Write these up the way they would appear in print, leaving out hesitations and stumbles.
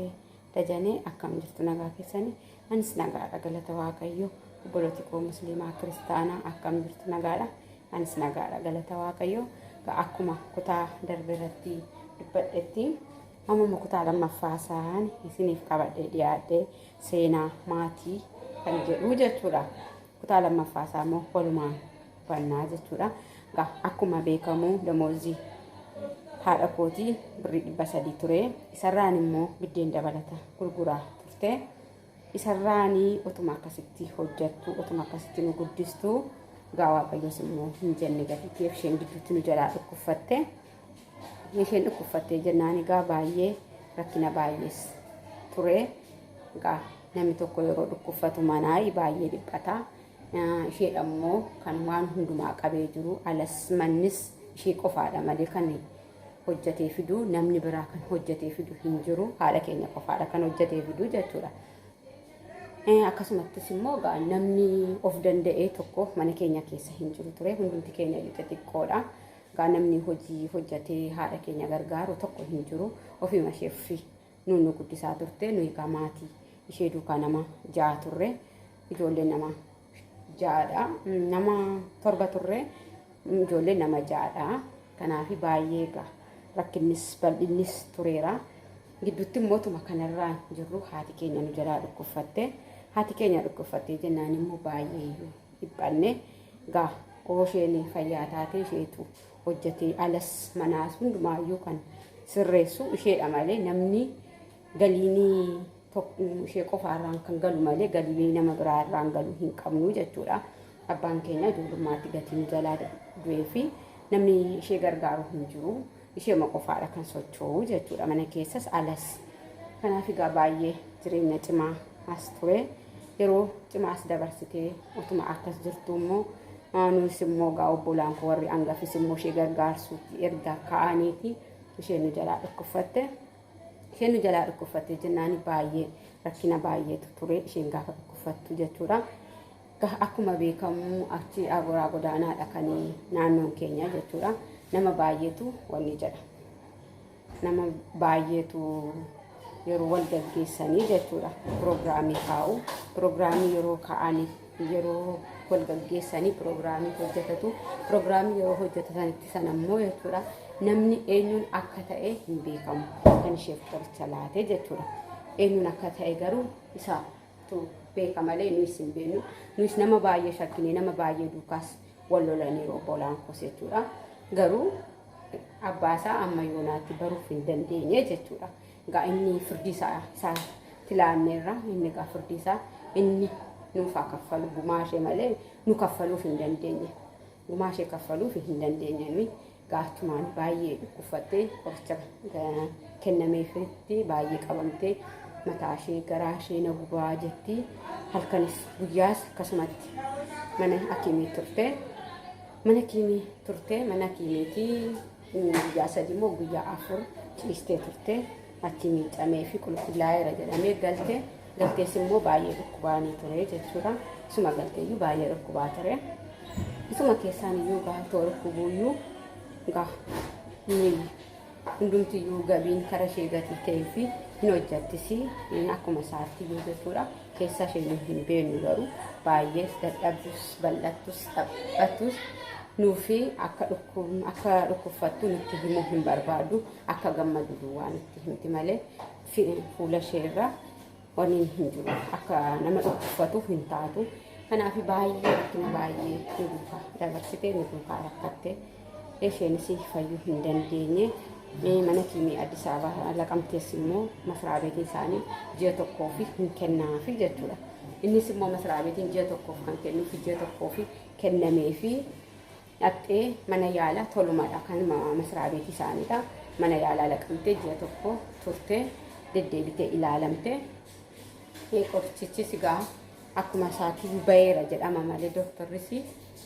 Ishee Dajanee akkam jirtu nagaa keessanii? Anis nagaadha galata Waaqayyo. Obbolooti koo musliimaa kiristaanaa akkam jirtu nagaadha? Anis nagaadha galata Waaqayyo. Akkuma kutaa darbe irratti dubbadhetti ammuma kutaa lammaffaa isaan isiniif qabadhee dhiyaadhe seenaa maatii kan jedhu jechuudha. Kutaa lammaffaa isaa immoo walumaan bannaa jechuudha. Egaa akkuma beekamu damoozii haadha kootii birrii 300 ture. Isarraan immoo biddeen dabalata gurguraa turte. Isarraanii otuma akkasitti hojjettu otuma akkasitti nu guddistu egaa Waaqayyos immoo hin jenne gatii isheen gidduutti nu jalaa dhukkubfatte. Isheen dhukkubfattee jennaan egaa baay'ee rakkina baay'ees ture. Egaa namni tokko yeroo dhukkubfatu manaa baay'ee dhiphata. Isheedha immoo kan waan hundumaa qabee jiru alas mannis ishee qofaadha malee kan hojjetee fidu namni biraa kan hojjetee fidu hin jiru haadha keenya qofaadha kan hojjetee fidu jechuudha. Akkasumattis immoo egaa namni of danda'ee tokko mana keenya keessa hin jiru ture hundumti keenya iyyuu xixiqqoodha. Egaa namni hojii hojjetee haadha keenya gargaaru tokko hin jiru ofiima isheef nuun nu guddisaa turte nuyi egaa maatii ishee duukaa nama ja'a turre ijoollee nama ja'adha nama torba turre ijoollee nama ja'adha kanaaf baay'ee egaa rakkinnis bal'innis tureera gidduutti immoo tuma kanarraa jirru haati keenya nu jalaa dhukkubfatte haati keenya dhukkubfattee jennaan immoo baay'ee iyyuu dhiphanne egaa oosheen fayyaa taate isheetu hojjetee alas manaas hundumaayyuu kan sirreessu isheedha malee namni galiin ishee qofaarraan kan galu malee galii nama biraarraan galu hin qabnu jechuudha. Abbaan keenya ijoollummaatti gatii nu jalaa du'ee fi namni ishee gargaaru hin jiru. Isheema qofaadha kan socho'u jechuudha mana keessas alas. Kanaaf egaa baay'ee jireenya cimaa as ture. Yeroo cimaas dabarsitee utuma akkas jirtu immoo nuus immoo egaa obbolaan koo warri angafis immoo ishee gargaarsuutti erga ka'aniiti isheen nu jalaa dhukkubfatte. Isheen nu jalaa dhukkubfatte jennaan baay'ee rakkina baay'eetu ture isheen gaafa dhukkubfattu jechuudha. Akkuma beekamu achi agoraa godaanaadha kan naannoon keenya jechuudha. Nama baay'eetu wanni jedha. Nama baay'eetu yeroo wal gaggeessanii jechuudha. Piroogiraamii kaa'u. Piroogiraamii yeroo kaa'anii yeroo wal gaggeessanii piroogiraamii hojjetatu. Piroogiraamii yeroo hojjetatanitti sana immoo jechuudha namni eenyuun akka ta'e hin beekamu. Kan isheef qoricha laate jechuudha. Eenyuun akka ta'e garuu isaatu beeka malee nuyis hin beeknu. Nuyis nama baay'ee shakkinee nama baay'ee duukaas wal lolaniiru obbolaan koos jechuudha. Garuu abbaa isaa amma yoonaatti baruuf hin dandeenye jechuudha. Egaa inni firdii isaa isaatti laanneerra inni egaa firdii isaa inni nuuf haa kaffalu gumaa ishee malee nu kaffaluuf hin dandeenye. Gumaa ishee kaffaluuf hin dandeenye nuyi gaachumaan baay'ee dhukkubfattee qoricha kennameefitti baay'ee qabamtee mataa ishee garaa ishee na gubaa jetti halkanis guyyaas akkasumatti mana hakimii turte. Mana kiimii turte mana kiimiitii guyyaa 3 immoo guyyaa 4 ciistee turte achi miicamee fi qulqullaa'eera jedhamee galte galtees immoo baay'ee dhukkubaanii ture jechuudha isuma galteeyyuu baay'ee dhukkubaa ture isuma keessaan iyyuu gaatoo dhukkubuuyyuu gaa hundumtiyyuu gabiin kara ishee gatii ta'ee fi hin hojjattisi akkuma isaatti iyyuu jechuudha keessa ishee nu hin beeknu garuu baay'ees dadhabdus bal'attus dhaphattus nuufi akka akka dhukkubfattu nutti himuu hin barbaadu akka gammadu duwwaa nutti himti malee fuula ishee irra waniin hin jiru akka nama dhukkubfatuuf hin taatu kanaaf baay'ee rakkina baay'ee nu duukaa dabarsitee nu duukaa rakkatte isheenis fayyuu hin dandeenye mana kiimii Addis Ababa laqamtees immoo masraa beetiin isaanii ji'a tokkoof hin kennaafi jechuudha. Innis immoo masraa beetiin ji'a tokkoof kan kennuuf ji'a tokkoof kennameefi dhaqxee mana yaalaa tolumadha kan masraa beetii isaaniidha. Mana yaalaa laqamtee ji'a tokko turtee deddeebitee ilaalamte. Qorichichis egaa akkuma isaatti baheera jedhama malee dooktarris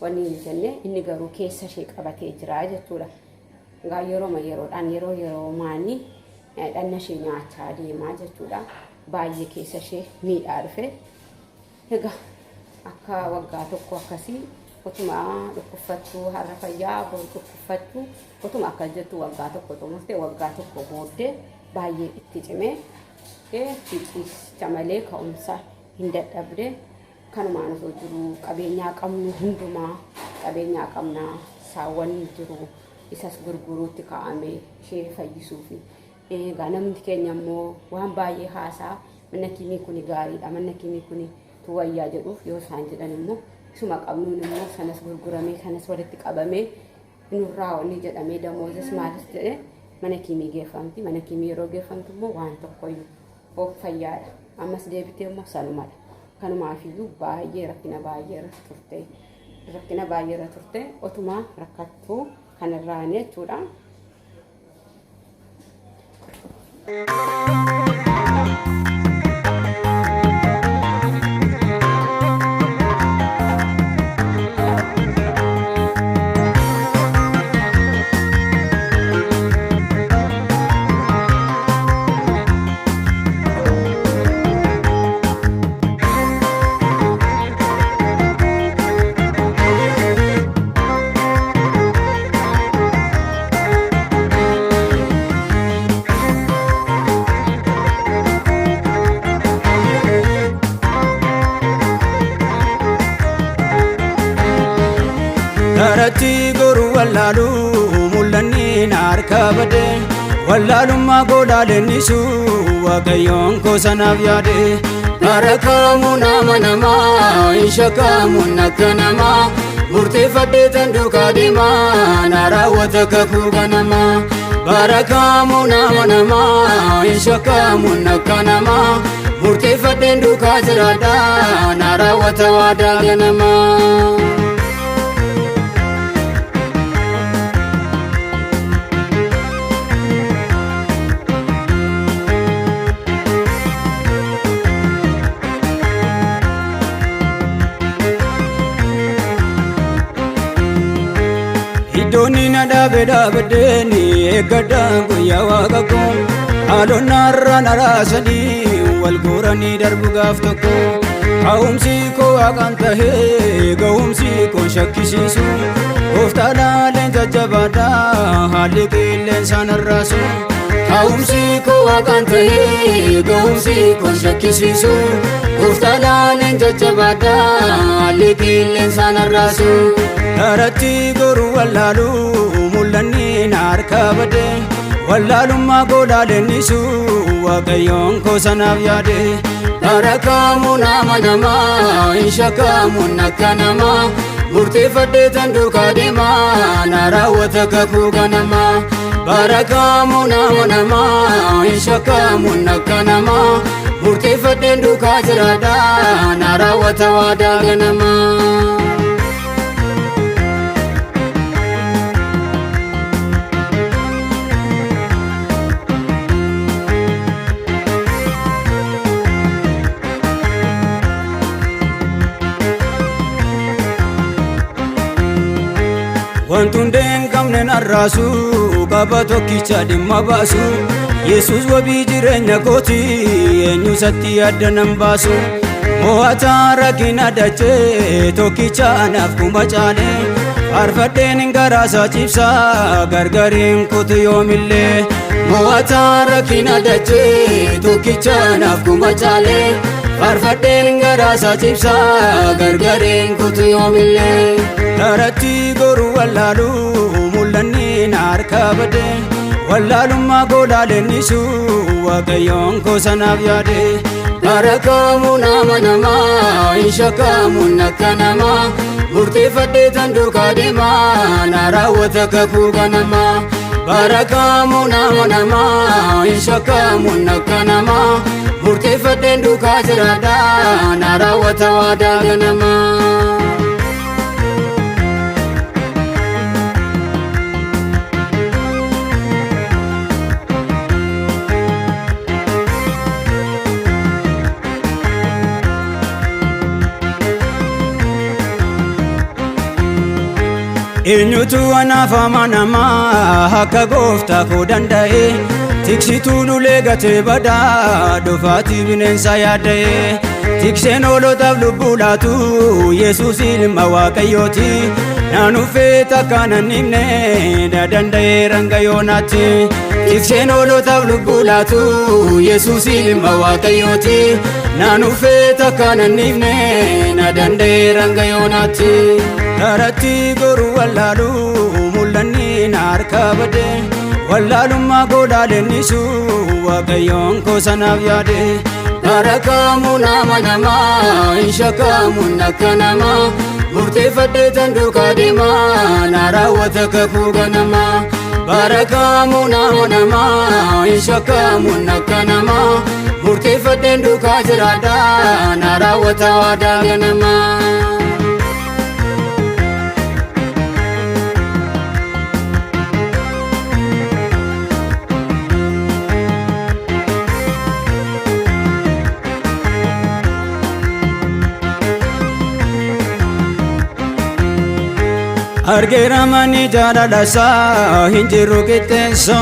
wanni hin jenne inni garuu keessa ishee qabatee jira jechuudha. Egaa yerooma yeroodhaan yeroo yeroomaanii dhanna ishee nyaachaa deemaa jechuudha. Baay'ee keessa ishee miidhaa dhufe. Egaa akka waggaa tokko akkasii otuma dhukkubfattuu har'a fayyaa boru dhukkubfattuu otuma akkas jettu waggaa tokko xumurte waggaa tokko booddee baay'ee itti cimee Ishee ciisicha malee ka'umsa hin dadhabde. Kanumaan osoo jiru qabeenyaa qabnu hundumaa, qabeenyaa qabnaa, saawwan jiru, isas gurguruutti kaa'ame ishee fayyisuufi. Egaa namni keenya immoo waan baay'ee haasaa, mana kiimii kuni gaariidha, mana kiimii kuni tu wayyaa jedhuuf yoo isaan jedhan immoo isuma qabnuun immoo sanas gurguramee kanas walitti qabamee nurraa wanni jedhamee damoozis maalis jedhee mana kiimii geeffamti. Mana kiimii yeroo geeffamtu immoo waan tokkoyyuu of fayyaadha. Ammas deebitee immoo sanumadha. Kanumaafiyyuu baay'ee rakkina baay'ee irra turte. Rakkina baay'ee irra turte, otumaa rakkattuu kanarraani jechuudha. Karatti goru wallaalu mul'anni na harka bade, wallaalummaa goolaalennisu Waaqayyoon koo sanaaf yaade. Barakaamu nama namaa hin shakkamuun akka namaa, murteeffadhee tan duukaa deemaa, na raawwata kakuu ganamaa. Barakaamu nama namaa hin shakkamuun akka namaa, murteeffadheen duukaa jiraadha, na raawwata waadaa ganamaa. Iddoon na dhaabe dhaabaddeeni eeggadhaan guyyaa waaqa koo, haalonni har'a na raasanii wal guuranii darbu gaaf tokko. Ka'umsi koo waaqaan tahee ga'umsi koo shakkisiisu, gooftaa laaleen jajjabaadha haalli qilleensaan arraasu. Ka'umsi koo waaqaan tahee ga'umsi koo shakkisiisu, gooftaa laaleen jajjabaadha haalli qilleensaan arraasu. Karatti goru wallaalu mul'anni na harka bade, wallaalummaa goolaalennisu Waaqayyoon koo sanaaf yaade. Barakaamu nama namaa hin shakkamuun akka namaa, murteeffadhee tan duukaa deemaa, na raawwata kakuu ganamaa. Barakaamu nama namaa hin shakkamuun akka namaa, murteeffadheen duukaa jiraadha, na raawwata waadaa ganamaa. Wanti hundee hin qabne narraasu qaba, tokkicha dhimma baasu. Yesus wabii jireenya kooti, eenyu isatti adda nan baasu? Mo'ataa rakkina dachee, tokkicha anaaf kuma caale. Faarfadheen garaasaa cibsaa, gargariin kutu yoomillee. Mo'ataa rakkina dachee, tokkicha anaaf kuma caale. Faarfadheen garaasaa cibsaa, gargariin kutu yoomillee. Karatti goru wallaalu mul'anni na harka bade, wallaalummaa goolaalennisu Waaqayyoon koo sanaaf yaade. Barakaamu nama namaa hin shakkamuun akka namaa, murteeffadhee tan duukaa deemaa, na raawwata kakuu ganamaa. Barakaamu nama namaa hin shakkamuun akka namaa, murteeffadheen duukaa jiraadha, na raawwata waadaa ganamaa. Eenyutu anaaf amanamaa akka gooftaa koo danda'e? Tiksituun ulee gatee badaa dhufaatii bineensa yaadda'e. Tikseen hoolotaaf lubbuu laatu Yesuus ilma Waaqayyooti. Naan uffee takka nan himne na danda'ee ranga yoonaatti. Tikseen hoolotaaf lubbuu laatu Yesuus ilma Waaqayyooti. Naan uffee takka nan himne na danda'ee ranga yoonaatti. Karatti goruu wallaalu mul'anni na harkaa bade. Wallaalummaa godhaa leennisu Waaqayyoon koo sanaaf yaade. Barakamu nama namaa hin shakkamu akka namaa murteeffadhee tan duukaa deemaa na raawwata kakuu ganamaa. Barakamu nama namaa hin shakkamu akka namaa murteeffadheen duukaa jiraadha na raawwata waadaa ganamaa. Argeera manni jaalala isaa hin jiru qixxeessa.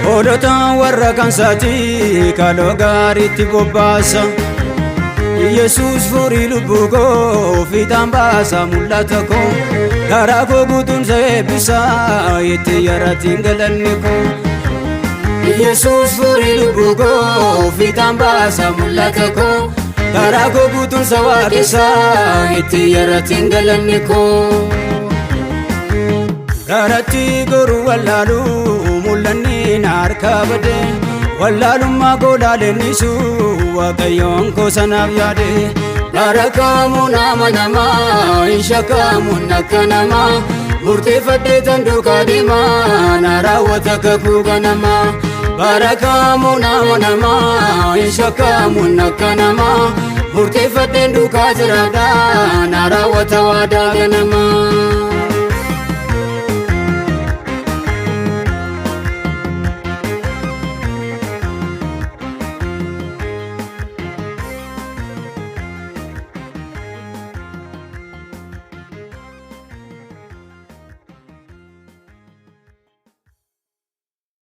Hoolota warra kansaati kaloo gaariitti bobbaasa. Yesuus furii lubbuu koo fiixaan baasa mul'ata koo. Garaa koo guutuun isa eebbisa itti yaratiin galanni koo. Yesuus furii lubbuu koo fiixaan baasa mul'ata koo. Garaa koo guutuun isa waaqessa itti yaratiin galanni koo. Garatti goruu wallaalu mul'anni na harkaa bade. Wallaalummaa godhaa leennisu Waaqayyoon koo sanaaf yaade. Barakamu nama namaa hin shakkamu akka namaa murteeffadhee tan duukaa deemaa na raawwata kakuu ganamaa. Barakamu nama namaa hin shakkamu akka namaa murteeffadheen duukaa jiraadha na raawwata waadaa ganamaa.